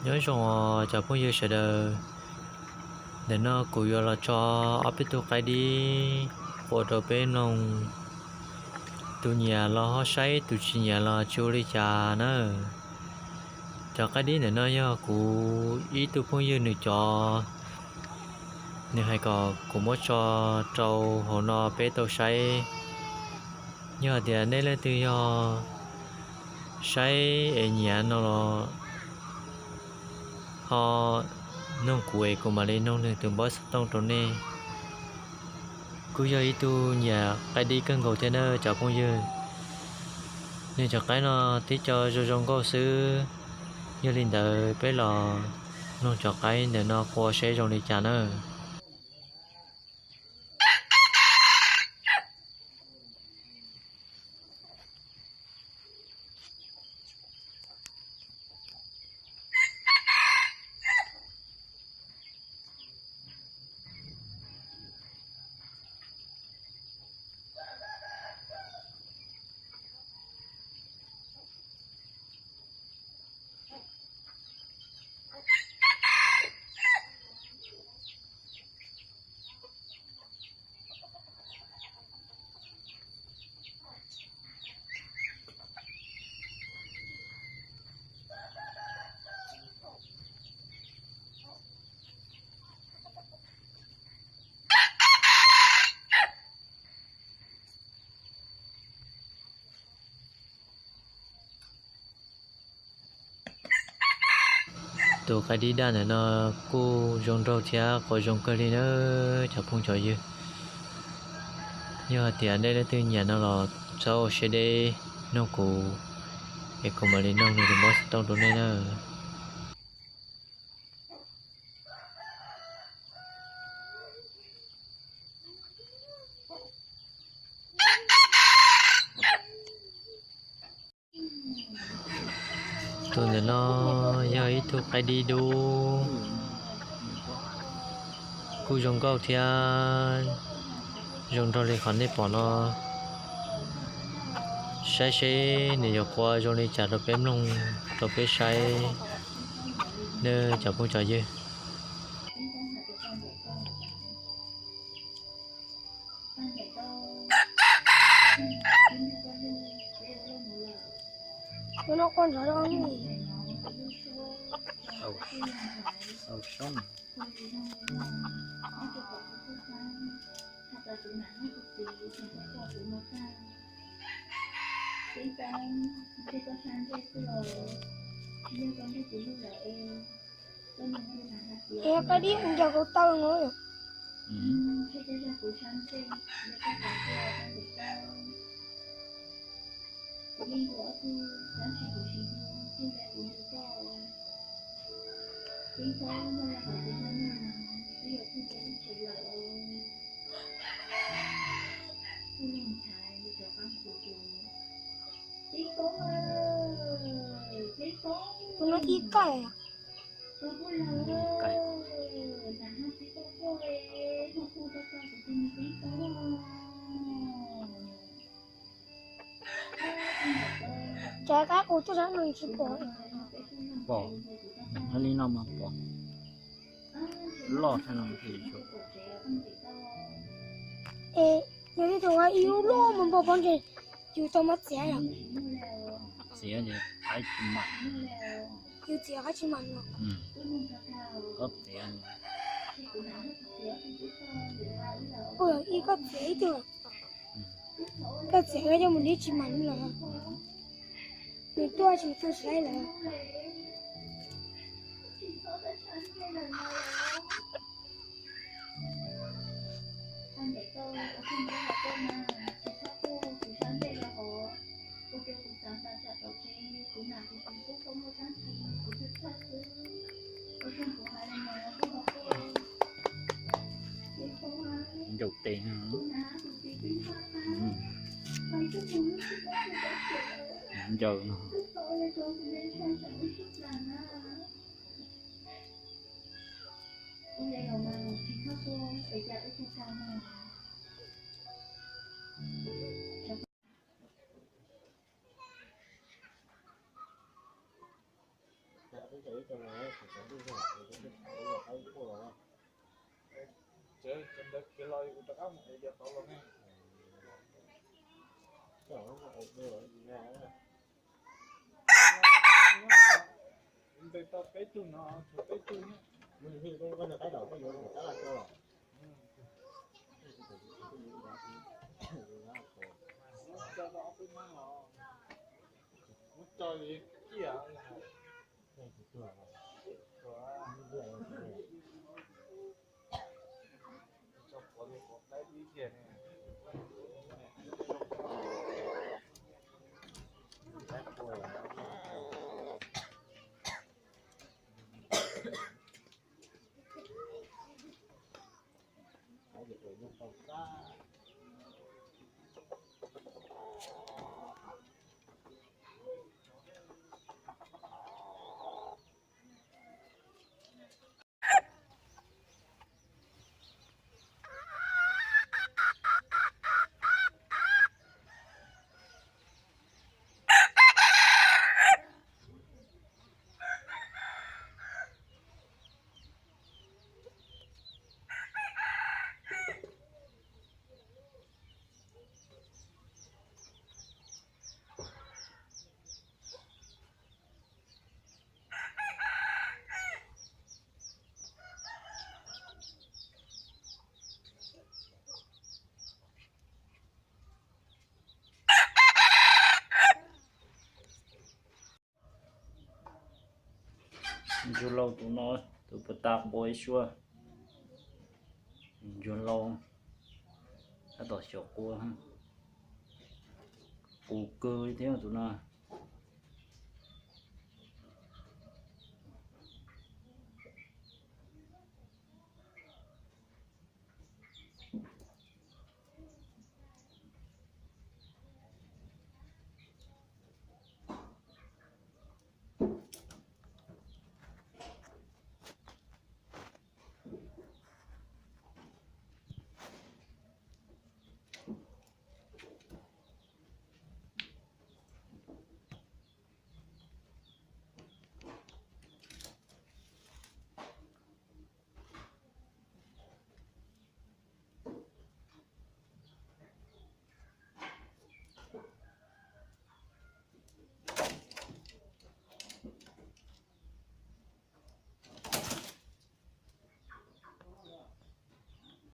Nyob zoo os cov phooj ywg sawv daws, ntawm no kuv yuav los tso ob peb tug qaib dib quas rau peb mloog, tus nyiam los ho saib, tus tsis nyiam los tsis ua li cas na. Cov qaib dib ntawm no yog kuv ib tug phooj ywg nws cov, nws hais kom kuv muab tso rau hauv no peb tau saib. Yog hais tias nej leej twg yog saib es nyiam no los ho noog kuv es kuv mam li noog nws tus npawb xov tooj rau nej. Kuj yog ib tug nyiam qaib dib kawg nkaus thiab na cov phooj ywg. Nws cov qaib no tib co zoo zoo nkauj xwb. Yog li ntawd peb los mloog cov qaib ntawm no qua seb zoo li cas na. Tus qaib dib daj ntawm no kuj zoo nraug thiab quas zoo kawg li na cov phooj cov ywg. Yog hais tias nej leej twg nyiam no los txhob ua siab deb noog kuv, es kuv mam li noog nws tus npawb xov tooj rau nej na. Tus ntawm no yog ib tug qaib dib dub, kuj zoo nkauj thiab zoo nraug li qhov nej pom no. Saib seb nws yuav qua zoo li cas rau peb mloog rau peb saib nawb cov phooj cov ywg. Es qaib dib ncaws hauv taw no. Tus no ib kaij. Cov qaib qus tuaj sab no tsis pom. Pom, hais li no mas pom. Loj tshaj no thiaj li tshua. Es yog ib tug qaib ib lub lub mus npog pov ntseg, yus tau mas txiav yom? Txiav ces qaib tsis mam. Yus txiav qaib tsis mam no. Koj txiav. Ua ib koj txiav ib tug. Koj txiav koj coj mus dib tsis mam li los. Nws tuaj tsis tau saib lawm. Ncaus tes. Ncaus no. Tsev ntawd kiag los kuv rov qab mus ev cov tod los ne. Ntes tau peb tug no, tshuav peb tug. Muab tso rau ob peb hnab los, muab tso li ciaj. Ntsuag laus tus no, tus puas tas quas ib suab. Ntsuag laus tab tom xyaum quas, qus kawg thiab tus no.